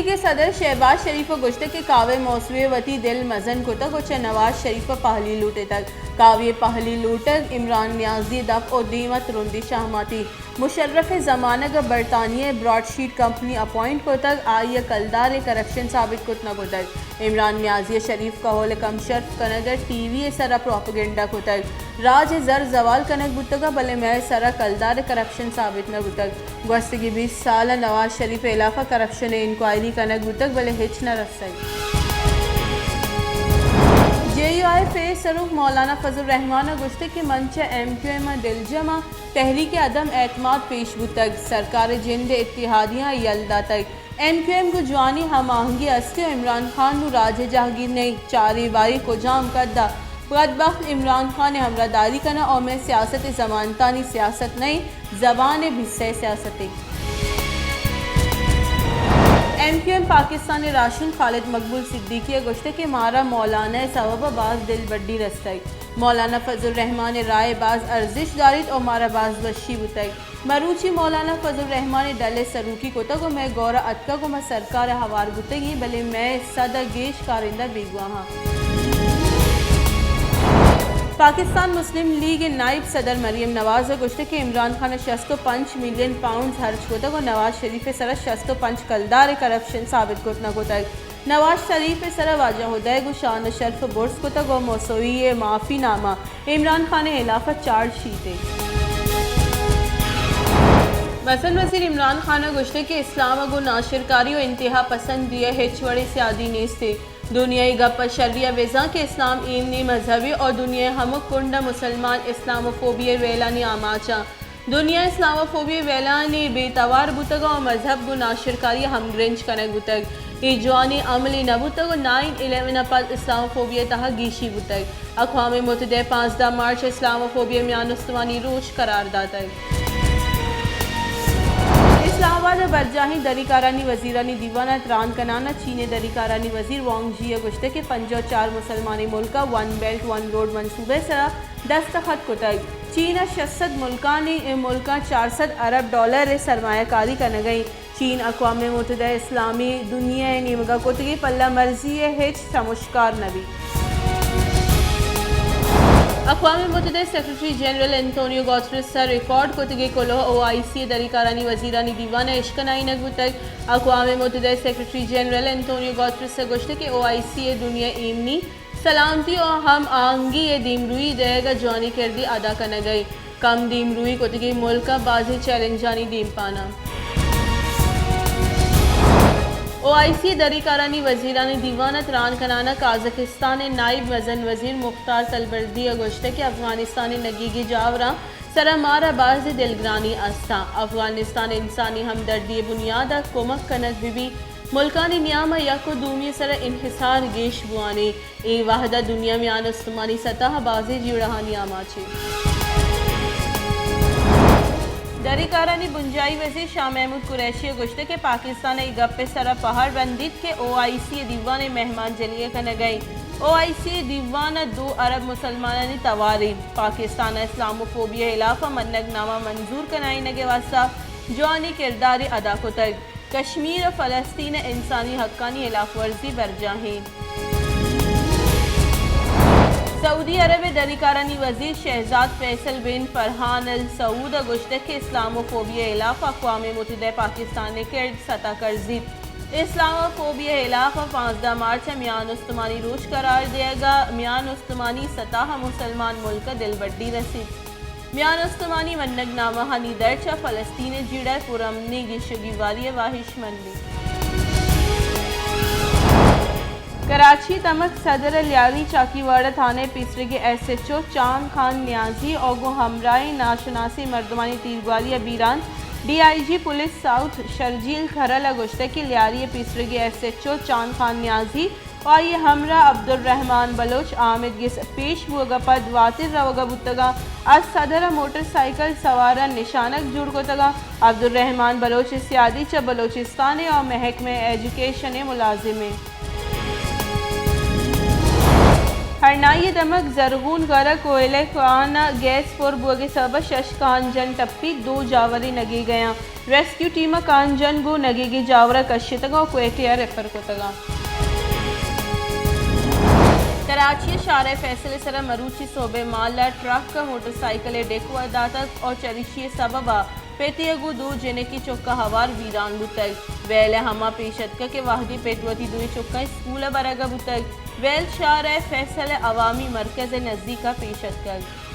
لیگ ءِ صدر شہباز شریف ءَ گوشتگ کہ کاوہ موسوی ءَ وتی دل مزن کتگ ءُ چہ نواز شریف ءَ پہلی لوٹتگ۔ کاوہ ءِ پہلی لوٹگ عمران نیازی ءِ دپ ءُ دیم ءَ ترندی شہماتی۔ مشرف ءِ زمانگ ءَ برطانیہ ءِ براڈ شیٹ کمپنی اپوائنٹ کتگ، آئی ءَ کلدار ءِ کرپشن ثابت کت نہ کتگ۔ عمران نیازی ءَ شریف کہول ءِ کم شرف کنگ ءَ ٹی وی ءِ سرا پروپیگنڈا کتگ۔ راج ءِ زر زوال کنگ بوتگ ءَ بلے مئے سرا کلدار ءِ کرپشن ثابت نہ بوتگ۔ گوستگیں بیست سال ءَ نواز شریف ءِ ہلاف ءَ کرپشن ءِ انکوائری کنگ بوتگ بلے ہچ نہ رستگ۔ جے یو آئی ایف ءِ سروک مولانا فضل الرحمان ءَ گوشتگ کہ من چہ ایم کیو ایم ءَ دلجم آں، تحریک عدم اعتماد پیش بوتگ، سرکار ءِ جند ءِ اتحادیاں یل داتگ۔ ایم کیو ایم گوں جوانیں ہم آہنگی است ءُ عمران خان نوں راج ءِ جہگیر نہ انت، چاریں باری کجام کد ءَ بدبخت عمران خان ءِ ہمراہداری کناں ءُ مئے سیاست ءِ زمانتانی سیاست نہ انت، زبان ءِ بھسہ ءِ سیاستے۔ ایم کیو ایم پاکستان ءِ راہشون خالد مقبول صدیقی ءَ گوشتگ کہ مارا مولانا ءِ سبب ءَ باز دلبڈی رستگ۔ مولانا فضل الرحمان ءِ رائے باز ارزشت داریت ءُ مارا باز وشی بوتگ۔ مروچی مولانا فضل الرحمان ءِ ڈل ءِ سروکی کتگ ءُ مئے گور ءَ اتکگ ءُ ما سرکار ءَ ہوار بوتگیں، بلے مئے سد ءَ گیش کارندہ بیگواہ آں۔ پاکستان مسلم لیگ ءِ نائب صدر مریم نواز ءَ گوشتگ کہ عمران خان ءَ شست ءُ پنچ ملین پاؤنڈز ہرچ کتگ ءُ نواز شریف ءِ سرا شست ءُ پنچ کلدار ءِ کرپشن ثابت کت نہ کتگ۔ نواز شریف ءِ سرا واجہ ہدئے گوں شان ءُ شرف برز کتگ ءُ موسوی ءِ معافی نامہ عمران خان ءِ ہلاف ءَ چارج شیٹ ءِ۔ مزن وزیر عمران خان ءَ گوشتگ کہ اسلام ءَ گوں ناشرکاری ءُ انتہا پسندی ءِ ہچ وڑیں سیادی نیست۔ دنیا اے گپ ءَ شری ءَ بزاں کہ اسلام ایمنی مذہبے ءُ دنیا ءِ ہمک کنڈ ءَ مسلمان اسلاموفوبی ءِ ویلانی آماچ آں۔ دنیا اسلاموفوبی ءِ ویلانی بے توار بوتگ ءُ مذہب گوں ناشرکاری ءَ ہمگرنچ کنگ بوتگ۔ اے جوانیں عملے نہ بوتگ ءُ نائن الیون ءَ پد اسلاموفوبی ءِ تہا گیشی بوتگ۔ اقوام متحدہ ءَ پانزدہ مارچ ءَ اسلاموفوبی ءِ میان استمانی روچ قرار داتگ۔ اسلام آباد ءَ برجاہیں دری کارانی وزیرانی دیوان ءَ تران کنان ءَ چین ءِ دری کارانی وزیر وانگ ژی ءَ گوشتگ کہ پنجاہ ءُ چار مسلمانیں ملک ءَ ون بیلٹ ون روڈ منصوبہ ءِ سرا دستخط کتگ۔ چین ءَ شش سد ملکانی، ملکاں چار سد ارب ڈالر ءِ سرمایہ کاری کنگ ءَ انت۔ چین اقوام متحدہ ءِ اسلامی دنیا ءِ نیمگ ءَ کتگیں پلہ مرزی ءِ ہچ سمشکار نہ بیت۔ اقوام متحدہ ءِ سیکرٹری جنرل انتونیو گوترس ءَ ریکارڈ کتگیں کلوہ او آئی سی ءِ دری کارانی وزیرانی دیوان ءَ اشکنائینگ بوتگ۔ اقوام متحدہ ءِ سیکرٹری جنرل انتونیو گوترس ءَ گوشتگ کہ او آئی سی ءِ دنیا ءِ ایمنی، سلامتی ءُ ہم آہنگی ءِ دیمروئی دئیگ ءَ جوانیں کردے ادا کنگ ءَ انت۔ کم دیمروئی کتگیں ملک ءَ بازیں چیلنجانی دیمپان ءَ۔ او آئی سی ءِ دری کارانی وزیرانی دیوان ءَ تران کنان ءَ قازقستان ءِ نائب مزن وزیر مختار تلبردی ءَ گوشتگ کہ افغانستان ءِ نگیگیں جاوراں سرا مارا بازیں دلگرانی است اَنت۔ افغانستان ءَ انسانی ہمدردی ءِ بنیاد ءَ کمک کنگ بہ بیت، ملکانی نیام ءَ یک ءُ دومی ءِ سرا انحصار گیش بوان اِنت۔ اے وہد ءَ دنیا میان استمانی سطح ءَ بازیں جیڑہانی آماچ اِنت۔ دری کارانی بنجاہی وزیر شاہ محمود قریشی ءَ گوشتگ کہ پاکستان ءَ اے گپ ءِ سرا پہر بندیت کہ او آئی سی ءِ دیوان ءِ مہمان جلی ءَ کنگ ءَ اِنت۔ او آئی سی ءِ دیوان ءَ دو ارب مسلمانانی توار اِنت۔ پاکستان ءَ اسلاموفوبیا ءِ ہلاف ءَ منگ نامہ منظور کنائینگ ءِ واستہ جوانیں کردارے ادا کتگ۔ کشمیر ءُ فلسطین ءِ انسانی حقانی ہلاف ورزی برجاہ اِنت۔ سعودی عرب ءِ دری کارانی وزیر شہزاد فیصل بن فرحان ال سعود ءَ گوشتگ کہ اسلاموفوبیا ءِ ہلاف ءَ اقوام متحدہ ءِ پاکستان ءِ کرد ستا کرزیت۔ اسلاموفوبیا ءِ ہلاف ءَ پانزدہ مارچ ءَ میان استمانی روچ قرار دیگ ءَ میان استمانی سطح ءَ مسلمان ملک ءَ دلبڈی رسیت۔ میان استمانی منگ نامہانی درچ ءَ فلسطین ءِ جیڑہ ءِ پرامنی گیش ءُ گیواری ءِ واہشمند بیت۔ کراچی ءِ دمگ صدر ءِ لیاری چاکیواڑہ تھانہ ءِ پیسریگیں S H O Chand Khan Niazi ءُ گوں ہمراہیں ناشناسیں مردمانی تیرگواری ءَ بیران D I G police south Sharjeel Kharal ءَ گوشتگ کہ لیاری ءِ پیسریگیں S H O Chand Khan Niazi ءُ آئی ءِ ہمراہ عبدالرحمان بلوچ آمید گس پیش بوگ ءَ پد واتر روگ ءَ بوتگ اَنت۔ از صدر ءَ موٹر سائیکل سوار ءَ نشانگ جوڑ کتگ اَنت۔ عبدالرحمان بلوچ ءِ سیادی چہ بلوچستان ءَ ءُ محکمہ ایجوکیشن ءَ ملازم اِنت۔ کرنائی ءِ دمگ زرغون غار ءَ کوئلہ کان ءَ گیس پر بوگ ءِ سبب ءَ شش کان جن ٹپی، دو جاورے نگیگ ءَ اَنت۔ ریسکیو ٹیم ءَ کان جن گوں نگیگیں جاور ءَ کشتگ ءُ کوئٹہ ءَ ریفر کتگ اَنت۔ کراچی ءِ شارع فیصل ءِ سرا مروچی سہب ءِ مال ءَ ٹرک ءَ موٹر سائیکل ءِ ڈیک وداتگ ءُ چریشی ءِ سبب ءَ پت ءَ گوں دو جنکیں چک ءَ ہوار بیران بوتگ۔ ویل ءِ ہما پیش اتکگ کہ وہدے پت وتی دوئیں چکاں اسکول ءَ برگ ءَ بوتگ، ویل شارع فیصل ءِ عوامی مرکز ءِ نزیک ءَ پیش اتکگ۔